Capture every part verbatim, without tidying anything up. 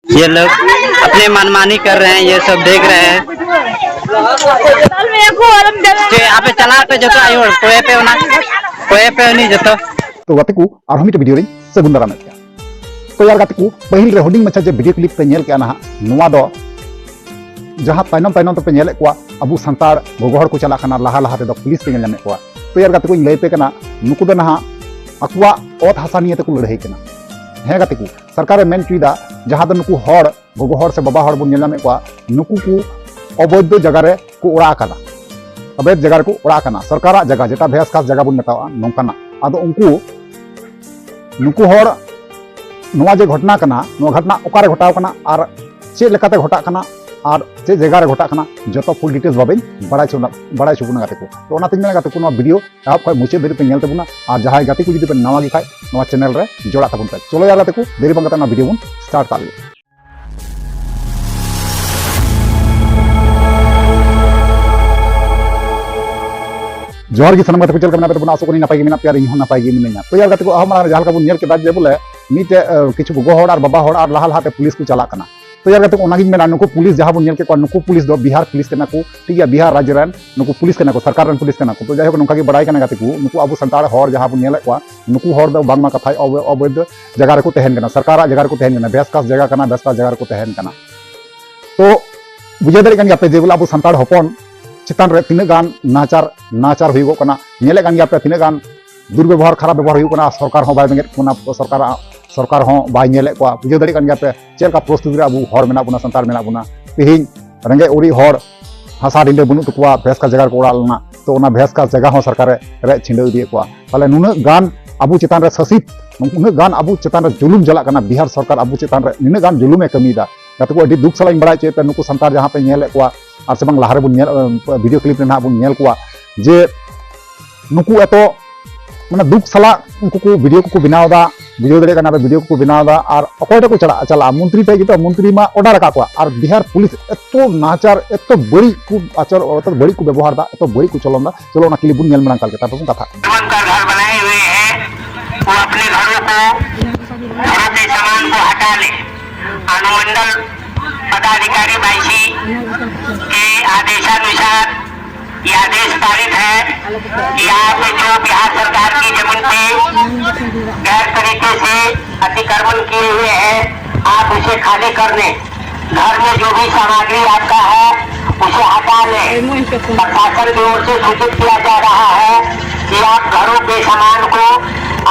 ये लोग अपने मनमानी कर रहे हैं, ये सब देख रहे हैं। ᱪᱮᱫ ᱟᱯᱮ ᱪᱟᱞᱟᱜ ᱯᱮ ᱡᱚᱛᱚ ᱟᱭᱳ ᱦᱚᱲ, ᱠᱚᱭᱮ ᱯᱮ ᱚᱱᱟ, ᱠᱚᱭᱮ ᱯᱮ ᱩᱱᱤ ᱡᱚᱛᱚ᱾ ᱛᱚ ᱜᱟᱛᱮ ᱠᱚ, ᱟᱨᱦᱚᱸ ᱢᱤᱫᱴᱮᱱ ᱵᱷᱤᱰᱤᱭᱳ ᱨᱤᱧ ᱥᱟᱹᱜᱩᱱ ᱫᱟᱨᱟᱢᱮᱫ ᱯᱮᱭᱟ᱾ ᱛᱚ ᱭᱟᱨ ᱜᱟᱛᱮ ᱠᱚ, ᱯᱟᱹᱦᱤᱞ ᱨᱮ ᱦᱩᱰᱤᱧ ᱢᱟᱪᱷᱟ ᱡᱮ ᱵᱷᱤᱰᱤᱭᱳ ᱠᱞᱤᱯ ᱯᱮ ᱧᱮᱞ ᱠᱮᱜᱼᱟ ᱱᱟᱦᱟᱜ, ᱱᱚᱣᱟ ᱫᱚ ᱡᱟᱦᱟᱸ ᱛᱟᱭᱱᱚᱢ ᱛᱟᱭᱱᱚᱢ ᱛᱮᱯᱮ ᱧᱮᱞᱮᱫ ᱠᱚᱣᱟ ᱟᱵᱚ ᱥᱟᱱᱛᱟᱲ ᱜᱚᱜᱚ ᱦᱚᱲ ᱠᱚ ᱪᱟᱞᱟᱜ ᱠᱟᱱᱟ, ᱞᱟᱦᱟ ᱞᱟᱦᱟ ᱛᱮᱫᱚ ᱯᱩᱞᱤᱥ ᱯᱮ ᱧᱮᱞ ᱧᱟᱢᱮᱫ ᱠᱚᱣᱟ᱾ ᱛᱚ ᱭᱟᱨ ᱜᱟᱛᱮ ᱠᱚ, ᱤᱧ ᱞᱟᱹᱭ ᱯᱮ ᱠᱟᱱᱟ, ᱱᱩᱠᱩ ᱫᱚ ᱱᱟᱦᱟᱜ ᱟᱠᱚᱣᱟᱜ ᱚᱛ ᱦᱟᱥᱟ ᱱᱤᱭᱮ ᱛᱮᱠᱚ ᱞᱟᱹᱲᱦᱟᱹᱭ ᱠᱟᱱᱟ᱾ ᱦᱮᱸ ᱜᱟᱛᱮ ᱠᱚ, ᱥᱚᱨᱠᱟᱨᱮ ᱢᱮᱱ ᱦᱚᱪᱚᱭᱮᱫᱟ ᱡᱟᱦᱟᱸ ᱫᱚ ᱱᱩᱠᱩ ᱦᱚᱲ, ᱜᱚᱜᱚ ᱦᱚᱲ ᱥᱮ ᱵᱟᱵᱟ ᱦᱚᱲ ᱵᱚᱱ ᱧᱮᱞ ᱧᱟᱢᱮᱫ ᱠᱚᱣᱟ, ᱱᱩᱠᱩ ᱠᱚ ᱚᱵᱳᱭᱫᱷᱚ ᱡᱟᱭᱜᱟ ᱨᱮ ᱠᱚ ᱚᱲᱟᱜ ᱟᱠᱟᱫᱟ᱾ ᱚᱵᱳᱭᱫᱷ ᱡᱟᱭᱜᱟ ᱨᱮᱠᱚ ᱚᱲᱟᱜ ᱠᱟᱱᱟ, ᱥᱚᱨᱠᱟᱨᱟᱜ ᱡᱟᱭᱜᱟ, ᱡᱮᱴᱟ ᱵᱷᱮᱥ ᱠᱷᱟᱥ ᱡᱟᱭᱜᱟ ᱵᱚᱱ ᱢᱮᱛᱟᱣᱟᱜᱼᱟ ᱱᱚᱝᱠᱟᱱᱟᱜ᱾ ᱟᱫᱚ ᱩᱱᱠᱩ, ᱱᱩᱠᱩ ᱦᱚᱲ, ᱱᱚᱣᱟ ᱡᱮ ᱜᱷᱚᱴᱚᱱᱟ ᱠᱟᱱᱟ, ᱱᱚᱣᱟ ᱜᱷᱚᱴᱚᱱᱟ ᱚᱠᱟᱨᱮ ᱜᱷᱚᱴᱟᱣ ᱠᱟᱱᱟ ᱟᱨ ᱪᱮᱫ ᱞᱮᱠᱟᱛᱮ ᱜᱷᱚᱴᱟᱜ ᱠᱟᱱᱟ ᱟᱨ ᱪᱮᱫ ᱡᱟᱭᱜᱟ ᱨᱮ ᱜᱷᱚᱴᱟᱜ ᱠᱟᱱᱟ, ᱡᱚᱛᱚ ᱯᱷᱩᱞ ᱰᱤᱴᱮᱞᱥ ᱵᱟᱵᱮᱱ ᱵᱟᱲᱟᱭ ᱦᱚᱪᱚ ᱵᱚᱱᱟ, ᱵᱟᱲᱟᱭ ᱦᱚᱪᱚ ᱵᱚᱱᱟ ᱜᱟᱛᱮ ᱠᱚ᱾ ᱛᱚ ᱚᱱᱟᱛᱤᱧ ᱢᱮᱱᱟ ᱜᱟᱛᱮ ᱠᱚ, ᱱᱚᱣᱟ ᱵᱷᱤᱰᱤᱭᱳ ᱮᱦᱚᱵ ᱠᱷᱚᱱ ᱢᱩᱪᱟᱹᱫ ᱫᱷᱟᱹᱵᱤᱡ ᱯᱮ ᱧᱮᱞ ᱛᱟᱵᱚᱱᱟ, ᱟᱨ ᱡᱟᱦᱟᱸᱭ ᱜᱟᱛᱮ ᱠᱚ ᱡᱩᱫᱤ ᱯᱮ ᱱᱟᱣᱟ ᱜᱮ ᱠᱷᱟᱡ, ᱱᱚᱣᱟ ᱪᱮᱱᱮᱞ ᱨᱮ ᱡᱚᱲᱟᱜ ᱛᱟᱵᱚᱱ ᱯᱮ᱾ ᱪᱚᱞᱚ ᱭᱟᱨ ᱜᱟᱛᱮ ᱠᱚ, ᱫᱮᱨᱤ ᱵᱟᱝ ᱠᱟᱛᱮ ᱱᱚᱣᱟ ᱵᱷᱤᱰᱤᱭᱳ ᱵᱚᱱ ᱥᱴᱟᱨᱴ ᱠᱟᱜ ᱞᱮᱜᱮ᱾ ᱡᱚᱦᱟᱨ ᱜᱮ ᱥᱟᱱᱟᱢ ᱜᱟᱛᱮ ᱠᱚ, ᱪᱮᱫ ᱞᱮᱠᱟ ᱢᱮᱱᱟᱜ ᱯᱮ ᱛᱟᱵᱚᱱᱟ? ᱟᱥᱚᱜ ᱠᱟᱹᱱᱟᱹᱧ ᱱᱟᱯᱟᱭ ᱜᱮ ᱢᱮᱱᱟᱜ ᱯᱮᱭᱟ ᱟᱨ ᱤᱧ ᱦᱚᱸ ᱱᱟᱯᱟᱭ ᱜᱮ ᱢᱤᱱᱟᱹᱧᱟ᱾ ᱛᱚ ᱭᱟᱨ ᱜᱟᱛᱮ ᱠᱚ, ᱟᱦᱚ ᱢᱟᱲᱟᱝ ᱨᱮ ᱡᱟᱦᱟᱸ ᱞᱮᱠᱟ ᱵᱚᱱ ᱧᱮᱞ ᱠᱮᱫᱟ ᱡᱮ ᱵᱚᱞᱮ ᱢᱤᱫᱴᱮᱡ, ᱟᱹ, ᱠᱤᱪᱷᱩ ᱜᱚᱜᱚ ᱦᱚᱲ ᱟᱨ ᱵᱟᱵᱟ ᱦᱚᱲ ᱟᱨ ᱞᱟᱦᱟ ᱞᱟᱦᱟᱛᱮ ᱯᱩᱞᱤᱥ ᱠᱚ ᱪᱟᱞᱟᱜ ᱠᱟᱱᱟ᱾ ᱛᱚ ᱭᱟᱨ ᱜᱟᱛᱮ ᱠᱚ, ᱚᱱᱟᱜᱤᱧ ᱢᱮᱱᱟ, ᱱᱩᱠᱩ ᱯᱩᱞᱤᱥ ᱡᱟᱦᱟᱸ ᱵᱚᱱ ᱧᱮᱞ ᱠᱮᱫ ᱠᱚᱣᱟ, ᱱᱩᱠᱩ ᱯᱩᱞᱤᱥ ᱫᱚ ᱵᱤᱦᱟᱨ ᱯᱩᱞᱤᱥ ᱠᱟᱱᱟ ᱠᱚ, ᱴᱷᱤᱠ ᱜᱮᱭᱟ, ᱵᱤᱦᱟᱨ ᱨᱟᱡᱽ ᱨᱮᱱ ᱱᱩᱠᱩ ᱯᱩᱞᱤᱥ ᱠᱟᱱᱟ ᱠᱚ, ᱥᱚᱨᱠᱟᱨ ᱨᱮᱱ ᱯᱩᱞᱤᱥ ᱠᱟᱱᱟ ᱠᱚ᱾ ᱛᱚ ᱡᱟᱭᱦᱳᱠ, ᱱᱚᱝᱠᱟ ᱜᱮ ᱵᱟᱲᱟᱭ ᱠᱟᱱᱟ ᱜᱟᱛᱮ ᱠᱚ, ᱱᱩᱠᱩ ᱟᱵᱚ ᱥᱟᱱᱛᱟᱲ ᱦᱚᱲ ᱡᱟᱦᱟᱸ ᱵᱚᱱ ᱧᱮᱞᱮᱫ ᱠᱚᱣᱟ, ᱱᱩᱠᱩ ᱦᱚᱲ ᱫᱚ ᱵᱟᱝᱢᱟ ᱠᱟᱛᱷᱟᱡ ᱚᱵ-, ᱚᱵᱳᱭᱫᱷ ᱡᱟᱭᱜᱟ ᱨᱮᱠᱚ ᱛᱟᱦᱮᱱ ᱠᱟᱱᱟ, ᱥᱚᱨᱠᱟᱨᱟᱜ ᱡᱟᱭᱜᱟ ᱨᱮᱠᱚ ᱛᱟᱦᱮᱱ ᱠᱟᱱᱟ, ᱵᱮᱥ ᱠᱟᱥ ᱡᱟᱭᱜᱟ ᱠᱟᱱᱟ, ᱵᱮᱥ ᱠᱟᱥ ᱡᱟᱭᱜᱟ ᱨᱮᱠᱚ ᱛᱟᱦᱮᱱ ᱠᱟᱱᱟ᱾ ᱛᱚ ᱵᱩᱡᱷᱟᱹᱣ ᱫᱟᱲᱮᱭᱟᱜ ᱠᱟᱱ ᱜᱮᱭᱟ ᱯᱮ ᱡᱮ ᱵᱚᱞᱮ ᱟᱵᱚ ᱥᱟᱱᱛᱟᱲ ᱦᱚᱯᱚᱱ ᱪᱮᱛᱟᱱ ᱨᱮ ᱛᱤᱱᱟᱹᱜ ᱜᱟᱱ ᱱᱟᱦᱟᱪᱟᱨ, ᱱᱟᱦᱟᱪᱟᱨ ᱦᱩᱭᱩᱜᱚᱜ ᱠᱟᱱᱟ, ᱧᱮᱞᱮᱫ ᱠᱟᱱ ᱜᱮᱭᱟ ᱯᱮ ᱛᱤᱱᱟᱹᱜ ᱜᱟᱱ ᱫᱩᱨᱵᱮᱵᱚᱦᱟᱨ, ᱠᱷᱟᱨᱟᱯ ᱵᱮᱵᱚᱦᱟᱨ ᱦᱩᱭᱩᱜ ᱠᱟᱱᱟ, ᱥᱚᱨᱠᱟᱨ ᱦᱚᱸ ᱵᱟᱭ ᱵᱮᱸᱜᱮᱫ ᱵᱚᱱᱟ, ᱥᱚᱨᱠᱟᱨᱟᱜ, ᱥᱚᱨᱠᱟᱨ ᱦᱚᱸ ᱵᱟᱭ ᱧᱮᱞᱮᱫ ᱠᱚᱣᱟ᱾ ᱵᱩᱡᱷᱟᱹᱣ ᱫᱟᱲᱮᱭᱟᱜ ᱠᱟᱱ ᱜᱮᱭᱟ ᱯᱮ ᱪᱮᱫ ᱞᱮᱠᱟ ᱯᱚᱨᱤᱥᱛᱷᱤᱛᱤ ᱨᱮ ᱟᱵᱚ ᱦᱚᱲ ᱢᱮᱱᱟᱜ ᱵᱚᱱᱟ, ᱥᱟᱱᱛᱟᱲ ᱢᱮᱱᱟᱜ ᱵᱚᱱᱟ᱾ ᱛᱮᱦᱮᱧ ᱨᱮᱸᱜᱮᱡ ᱚᱨᱤᱡ ᱦᱚᱲ ᱦᱟᱥᱟ ᱰᱤᱸᱰᱟᱹ ᱵᱟᱹᱱᱩᱜ ᱛᱟᱠᱚᱣᱟ, ᱵᱷᱮᱥ ᱠᱟᱥ ᱡᱟᱭᱜᱟ ᱨᱮᱠᱚ ᱚᱲᱟᱜ ᱞᱮᱱᱟ, ᱛᱚ ᱚᱱᱟ ᱵᱷᱮᱥ ᱠᱟᱥ ᱡᱟᱭᱜᱟ ᱦᱚᱸ ᱥᱚᱨᱠᱟᱨᱮ ᱨᱮᱡ ᱪᱷᱤᱸᱰᱟᱹᱣ ᱤᱫᱤᱭᱮᱫ ᱠᱚᱣᱟ᱾ ᱛᱟᱦᱞᱮ ᱱᱩᱱᱟᱹᱜ ᱜᱟᱱ ᱟᱵᱚ ᱪᱮᱛᱟᱱ ᱨᱮ ᱥᱟᱥᱤᱛ, ᱩᱱᱟᱹᱜ ᱜᱟᱱ ᱟᱵᱚ ᱪᱮᱛᱟᱱ ᱨᱮ ᱡᱩᱞᱩᱢ ᱪᱟᱞᱟᱜ ᱠᱟᱱᱟ, ᱵᱤᱦᱟᱨ ᱥᱚᱨᱠᱟᱨ ᱟᱵᱚ ᱪᱮᱛᱟᱱ ᱨᱮ ᱱᱩᱱᱟᱹᱜ ᱜᱟᱱ ᱡᱩᱞᱩᱢᱮ ᱠᱟᱹᱢᱤᱭᱮᱫᱟ᱾ ᱜᱟᱛᱮ ᱠᱚ, ᱟᱹᱰᱤ ᱫᱩᱠ ᱥᱟᱞᱟᱜ ᱤᱧ ᱵᱟᱲᱟᱭ ᱦᱚᱪᱚᱭᱮᱫ ᱯᱮ, ᱱᱩᱠᱩ ᱥᱟᱱᱛᱟᱲ ᱡᱟᱦᱟᱸ ᱯᱮ ᱧᱮᱞᱮᱫ ᱠᱚᱣᱟ ᱟᱨ ᱥᱮ ᱵᱟᱝ ᱞᱟᱦᱟ ᱨᱮᱵᱚᱱ ᱧᱮᱞ, ᱵᱷᱤᱰᱤᱭᱳ ᱠᱞᱤᱯ ᱨᱮ ᱱᱟᱦᱟᱜ ᱵᱚᱱ ᱧᱮᱞ ᱠᱚᱣᱟ ᱡᱮ ᱱᱩᱠᱩ ᱮᱛᱚ ᱢᱟᱱᱮ ᱫᱩᱠ ᱥᱟᱞᱟᱜ ᱩᱱᱠᱩ ᱠᱚ ᱵᱷᱤᱰᱤᱭᱳ ᱠᱚᱠᱚ ᱵᱮᱱᱟᱣ ᱮᱫᱟ, ᱵᱩᱡᱷᱟᱹᱣ ᱫᱟᱲᱮᱭᱟᱜ ᱠᱟᱱᱟ ᱯᱮ, ᱵᱷᱤᱰᱤᱭᱳ ᱠᱚᱠᱚ ᱵᱮᱱᱟᱣ ᱮᱫᱟ᱾ ᱟᱨ ᱚᱠᱚᱭ ᱴᱷᱮᱱ ᱠᱚ ᱪᱟᱞᱟᱜᱼᱟ? ᱪᱟᱞᱟᱜᱼᱟ ᱢᱚᱱᱛᱨᱤ ᱴᱷᱮᱱ ᱜᱮᱛᱚ, ᱢᱚᱱᱛᱨᱤ ᱢᱟ ᱚᱰᱟᱨ ᱟᱠᱟᱫ ᱠᱚᱣᱟ᱾ ᱟᱨ ᱵᱤᱦᱟᱨ ᱯᱩᱞᱤᱥ ᱮᱛᱚ ᱱᱟᱦᱟᱪᱟᱨ, ᱮᱛᱚ ᱵᱟᱹᱲᱤᱡ ᱠᱚ ᱟᱪᱟᱨ, ᱮᱛᱚ ᱵᱟᱹᱲᱤᱡ ᱠᱚ ᱵᱮᱵᱚᱦᱟᱨ ᱮᱫᱟ, ᱮᱛᱚ ᱵᱟᱹᱲᱤᱡ ᱠᱚ ᱪᱚᱞᱚᱱ ᱮᱫᱟ᱾ ᱪᱚᱞᱚ ᱚᱱᱟ ᱠᱞᱤᱯ ᱵᱚᱱ ᱧᱮᱞ ᱢᱟᱲᱟᱝ ᱠᱟᱜ ᱞᱮᱜᱮ, ᱛᱟᱨᱯᱚᱨ ᱵᱚᱱ ᱠᱟᱛᱷᱟᱜ ᱠᱟᱱᱟ᱾ सामान का घर बनाए हुए हैं, वो अपने घरों को, घरों के सामान को हटा ले। अनुमंडल पदाधिकारी बायसी के आदेशानुसार ये आदेश पारित है कि आप जो बिहार सरकार की जमीन पे गैर तरीके से अतिक्रमण किए हुए हैं, आप उसे खाली कर दें। घर में जो भी सामग्री आपका है, उसे हटा लें। प्रशासन की ओर से सूचित किया जा रहा है कि आप घरों के सामान को,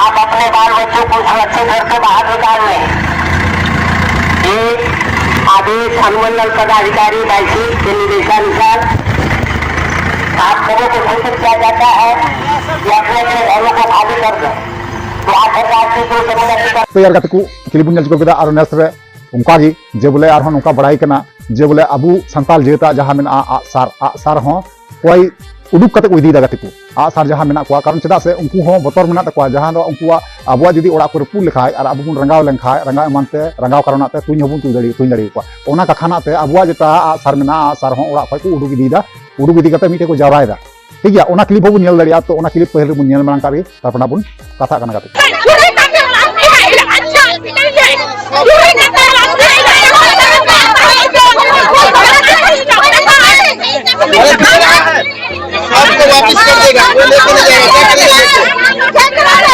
आप अपने बाल बच्चों को सुरक्षित घर से बाहर निकाल लें। ये आदेश अनुमंडल पदाधिकारी बायसी के निर्देशानुसार आप सबों को सूचित किया जाता है कि अपने अपने घरों को खाली कर दें। बिहार सरकार की जो जमीन अधिकार ᱛᱚ ᱭᱟᱨ ᱜᱟᱛᱮ ᱠᱚ, ᱠᱷᱟᱹᱞᱤ ᱵᱚᱱ ᱧᱮᱞ ᱪᱩᱠᱟᱹᱣ ᱠᱮᱫᱟ, ᱟᱨ ᱱᱮᱥ ᱨᱮ ᱚᱱᱠᱟ ᱜᱮ ᱡᱮ ᱵᱚᱞᱮ ᱟᱨᱦᱚᱸ ᱱᱚᱝᱠᱟ ᱵᱟᱲᱟᱭ ᱠᱟᱱᱟ ᱡᱮ ᱵᱚᱞᱮ ᱟᱵᱚ ᱥᱟᱱᱛᱟᱲ ᱡᱟᱹᱛᱟᱜ ᱡᱟᱦᱟᱸ ᱢᱮᱱᱟᱜᱼᱟ ᱟᱜᱼᱥᱟᱨ, ᱟᱜᱼᱥᱟᱨ ᱦᱚᱸ ᱚᱠᱚᱭ ᱩᱰᱩᱠ ᱠᱟᱛᱮ ᱠᱚ ᱤᱫᱤᱭᱮᱫᱟ ᱜᱟᱛᱮ ᱠᱚ, ᱟᱜᱼᱥᱟᱨ ᱡᱟᱦᱟᱸ ᱢᱮᱱᱟᱜ ᱠᱚᱣᱟ, ᱠᱟᱨᱚᱱ ᱪᱮᱫᱟᱜ ᱥᱮ ᱩᱱᱠᱩ ᱦᱚᱸ ᱵᱚᱛᱚᱨ ᱢᱮᱱᱟᱜ ᱛᱟᱠᱚᱣᱟ, ᱡᱟᱦᱟᱸ ᱫᱚ ᱩᱱᱠᱩᱣᱟᱜ ᱟᱵᱚᱣᱟᱜ ᱡᱩᱫᱤ ᱚᱲᱟᱜ ᱠᱚ ᱨᱟᱹᱯᱩᱫ ᱞᱮᱠᱷᱟᱡ ᱟᱨ ᱟᱵᱚ ᱵᱚᱱ ᱨᱟᱸᱜᱟᱣ ᱞᱮᱱᱠᱷᱟᱡ, ᱨᱟᱸᱜᱟᱣ ᱮᱢᱟᱱ ᱛᱮ ᱨᱟᱸᱜᱟᱣ ᱠᱟᱨᱚᱱᱟᱜ ᱛᱮ ᱛᱩᱧ ᱦᱚᱸᱵᱚᱱ ᱛᱩᱧ ᱫᱟᱲᱮ ᱛᱩᱧ ᱫᱟᱲᱮᱭᱟᱠᱚᱣᱟ᱾ ᱚᱱᱟ ᱠᱟᱠᱷᱟᱱᱟᱜ ᱛᱮ ᱟᱵᱚᱣᱟᱜ ᱡᱮᱴᱟ ᱟᱜᱼᱥᱟᱨ ᱢᱮᱱᱟᱜᱼᱟ, ᱟᱜᱼᱥᱟᱨ ᱦᱚᱸ ᱚᱲᱟᱜ ᱠᱷᱚᱡ ᱠᱚ ᱩᱰᱩᱠ ᱤᱫᱤᱭᱮᱫᱟ, ᱩᱰᱩᱠ ᱤᱫᱤ ᱠᱟᱛᱮ ᱢᱤᱫᱴᱷᱮᱡ ᱠᱚ ᱡᱟᱣᱨᱟᱭᱮᱫᱟ᱾ ᱴᱷᱤᱠ ᱜᱮᱭᱟ, ᱚᱱᱟ ᱠᱞᱤᱯ ᱦᱚᱸᱵᱚᱱ ᱧᱮᱞ ᱫᱟᱲᱮᱭᱟᱜᱼᱟ᱾ ᱛᱚ ᱚᱱᱟ ᱠᱞᱤᱯ ᱯᱟᱹᱦᱤᱞ ᱨᱮᱵᱚᱱ ᱧᱮᱞ ᱢᱟᱲᱟᱝ ᱠᱟᱜ ᱜᱮ, ᱛᱟᱨᱯᱚᱨ ᱱᱟᱜ ᱵᱚᱱ ᱠᱟᱛᱷᱟᱜ ᱠᱟᱱᱟ ᱜᱟᱛᱮ ᱠᱚ᱾ आपको वापस कर देगा, वो लेके नहीं जाएगा, क्या करेगा?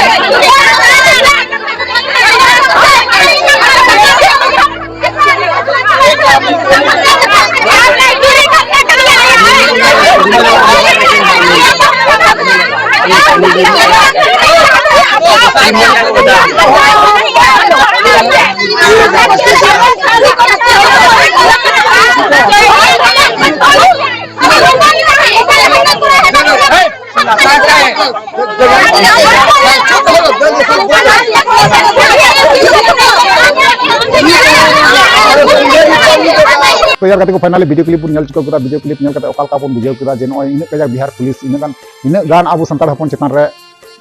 ᱛᱚ ᱭᱟᱨ ᱜᱟᱛᱮ ᱠᱚ, finally video clip ᱵᱚᱱ ᱧᱮᱞ ᱪᱩᱠᱟᱹᱣ ᱠᱮᱫᱟ᱾ Video clip ᱧᱮᱞ ᱠᱟᱛᱮ ᱚᱠᱟ ᱞᱮᱠᱟ ᱵᱚᱱ ᱵᱩᱡᱷᱟᱹᱣ ᱠᱮᱫᱟ ᱡᱮ ᱱᱚᱜᱼᱚᱭ ᱤᱱᱟᱹᱜ ᱠᱟᱡᱟᱠ ᱵᱤᱦᱟᱨ ᱯᱩᱞᱤᱥ ᱤᱱᱟᱹᱜ ᱜᱟᱱ, ᱤᱱᱟᱹᱜ ᱜᱟᱱ ᱟᱵᱚ ᱥᱟᱱᱛᱟᱲ ᱦᱚᱯᱚᱱ ᱪᱮᱛᱟᱱ ᱨᱮ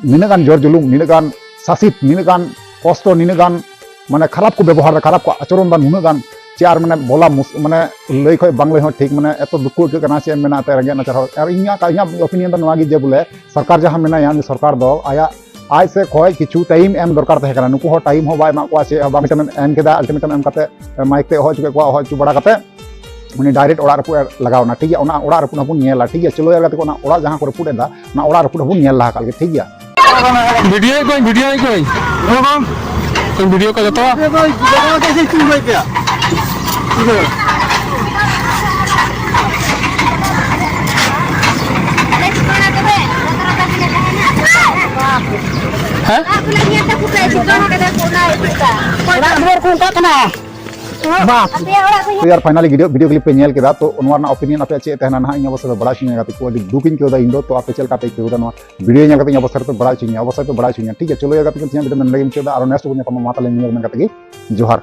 ᱱᱤᱱᱟᱹᱜ ᱜᱟᱱ ᱡᱳᱨ ᱡᱩᱞᱩᱢ, ᱱᱤᱱᱟᱹᱜ ᱜᱟᱱ ᱥᱟᱥᱤᱛ, ᱱᱤᱱᱟᱹᱜ ᱜᱟᱱ ᱠᱚᱥᱴᱚ, ᱱᱤᱱᱟᱹᱜ ᱜᱟᱱ ᱢᱟᱱᱮ ᱠᱷᱟᱨᱟᱯ ᱠᱚ ᱵᱮᱵᱚᱦᱟᱨ ᱫᱟ, ᱠᱷᱟᱨᱟᱯ ᱠᱚ ᱟᱪᱚᱨᱚᱱ ᱫᱟ, ᱱᱩᱱᱟᱹᱜ ᱜᱟᱱ ᱪᱮᱫ ᱟᱨ ᱢᱟᱱᱮ ᱵᱚᱞᱟ ᱢᱩᱥ-, ᱢᱟᱱᱮ ᱞᱟᱹᱭ ᱠᱷᱚᱡ ᱵᱟᱝ ᱞᱟᱹᱭ ᱦᱚᱸ ᱴᱷᱤᱠ, ᱢᱟᱱᱮ ᱮᱛᱚ ᱫᱩᱠᱷ ᱟᱹᱭᱠᱟᱹᱜ ᱠᱟᱱᱟ᱾ ᱪᱮᱫ ᱮᱢ ᱢᱮᱱᱟ ᱮᱱᱛᱮ ᱨᱮᱸᱜᱮᱡ ᱱᱟᱪᱟᱨ ᱦᱚᱲ᱾ ᱟᱨ ᱤᱧᱟᱹᱜ, ᱤᱧᱟᱹᱜ opinion ᱫᱚ ᱱᱚᱣᱟ ᱜᱮ ᱡᱮ ᱵᱚᱞᱮ ᱥᱚᱨᱠᱟᱨ ᱡᱟᱦᱟᱸ ᱢᱮᱱᱟᱭᱟ, ᱩᱱᱤ ᱥᱚᱨᱠᱟᱨ ᱫᱚ ᱟᱭᱟᱜ ᱟᱡ ᱥᱮᱫ ᱠᱷᱚᱱ ᱠᱤᱪᱷᱩ ᱴᱟᱭᱤᱢ ᱮᱢ ᱫᱚᱨᱠᱟᱨ ᱛᱟᱦᱮᱸ ᱠᱟᱱᱟ᱾ ᱱᱩᱠᱩ ᱦᱚᱸ ᱴᱟᱭᱤᱢ ᱦᱚᱸ ᱵᱟᱭ ᱮᱢᱟᱜ ᱠᱚᱣᱟ, ᱪᱮᱫ ᱦᱚᱸ ᱵᱟᱝ᱾ ᱟᱞᱴᱤᱢᱮᱴᱟᱢ ᱮᱢ ᱠᱮᱫᱟ, ᱟᱞᱴᱤᱢᱮᱴᱟᱢ ᱮᱢ ᱠᱟᱛᱮ ᱢᱟᱭᱤᱠ ᱛᱮ ᱦᱚᱦᱚ ᱦᱚᱪᱚ ᱠᱮᱫ ᱠᱚᱣᱟ, ᱦᱚᱦᱚ ᱦᱚᱪᱚ ᱵᱟᱲᱟ ᱠᱟᱛᱮ ᱩᱱᱤ ᱰᱟᱭᱨᱮᱠᱴ ᱚᱲᱟᱜ ᱨᱟᱹᱯᱩᱫ ᱮ ᱞᱟᱜᱟᱣ ᱮᱱᱟ, ᱴᱷᱤᱠ ᱜᱮᱭᱟ᱾ ᱚᱱᱟ ᱚᱲᱟᱜ ᱨᱟᱹᱯᱩᱫ ᱦᱚᱸᱵᱚᱱ ᱧᱮᱞᱟ, ᱴᱷᱤᱠ ᱜᱮᱭᱟ᱾ ᱪᱚᱞᱚ ᱭᱟ ᱜᱟᱛᱮ ᱠᱚ, ᱚᱱᱟ ᱚᱲᱟᱜ ᱡᱟᱦᱟᱸ ᱠᱚ ᱨᱟᱹᱯᱩᱫ ᱮᱫᱟ, ᱚᱱᱟ ᱚᱲᱟᱜ ᱨᱟᱹᱯᱩᱫ ᱦᱚᱸᱵᱚᱱ ᱧᱮᱞ ᱞᱟᱦᱟ ᱠᱟᱜ ᱞᱮᱜᱮ, ᱴᱷᱤᱠ ᱜᱮᱭᱟ᱾ ᱵᱷᱤᱰᱤᱭᱳᱭᱮᱫ ᱠᱚᱣᱟᱹᱧ, ᱵᱷᱤᱰᱤᱭᱳᱭᱮᱫ ᱠᱚᱣᱟᱹᱧ᱾ ᱤᱧ ᱵᱷᱤᱰᱤᱭᱳ ᱠᱚ ᱡᱚᱛᱚᱣᱟᱜ᱾ ᱦᱮᱸ? ᱚᱲᱟᱜ ᱫᱩᱣᱟᱹᱨ ᱠᱚ ᱚᱱᱠᱟᱜ ᱠᱟᱱᱟ᱾ ᱵᱟᱥ᱾ ᱛᱚ ᱭᱟᱨ, finally video, video clip ᱯᱮ ᱧᱮᱞ ᱠᱮᱫᱟ, ᱛᱚ ᱱᱚᱣᱟ ᱨᱮᱱᱟᱜ opinion ᱟᱯᱮᱭᱟᱜ ᱪᱮᱫ ᱛᱟᱦᱮᱱᱟ ᱱᱟᱦᱟᱜ, ᱤᱧ ᱚᱵᱚᱥᱥᱳᱭ ᱯᱮ ᱵᱟᱲᱟᱭ ᱦᱚᱪᱚᱧᱟ ᱜᱟᱛᱮ ᱠᱚ, ᱟᱹᱰᱤ ᱫᱩᱠ ᱤᱧ ᱟᱹᱭᱠᱟᱹᱣ ᱮᱫᱟ ᱤᱧ ᱫᱚ᱾ ᱛᱚ ᱟᱯᱮ ᱪᱮᱫ ᱞᱮᱠᱟ ᱯᱮ ᱟᱹᱭᱠᱟᱹᱣ ᱮᱫᱟ ᱱᱚᱣᱟ video ᱧᱮᱞ ᱠᱟᱛᱮ ᱤᱧ ᱚᱵᱚᱥᱥᱳᱭ ᱯᱮ ᱵᱟᱲᱟᱭ ᱦᱚᱪᱚᱧᱟ, ᱚᱵᱚᱥᱥᱳᱭ ᱯᱮ ᱵᱟᱲᱟᱭ ᱦᱚᱪᱚᱧᱟ, ᱴᱷᱤᱠ ᱜᱮᱭᱟ᱾ ᱪᱚᱞᱚ ᱭᱟ ᱜᱟᱛᱮ ᱠᱚ, ᱛᱮᱦᱮᱧᱟᱜ video ᱱᱚᱰᱮ ᱜᱮ ᱢᱩᱪᱟᱹᱫ ᱮᱫᱟ, ᱟᱨᱚ next video ᱧᱟᱯᱟᱢ ᱢᱟ, ᱛᱟᱦᱞᱮ ᱱᱤᱭᱟᱹ ᱢᱮᱱ ᱠᱟᱛᱮ ᱜᱮ ᱡᱚᱦᱟᱨ᱾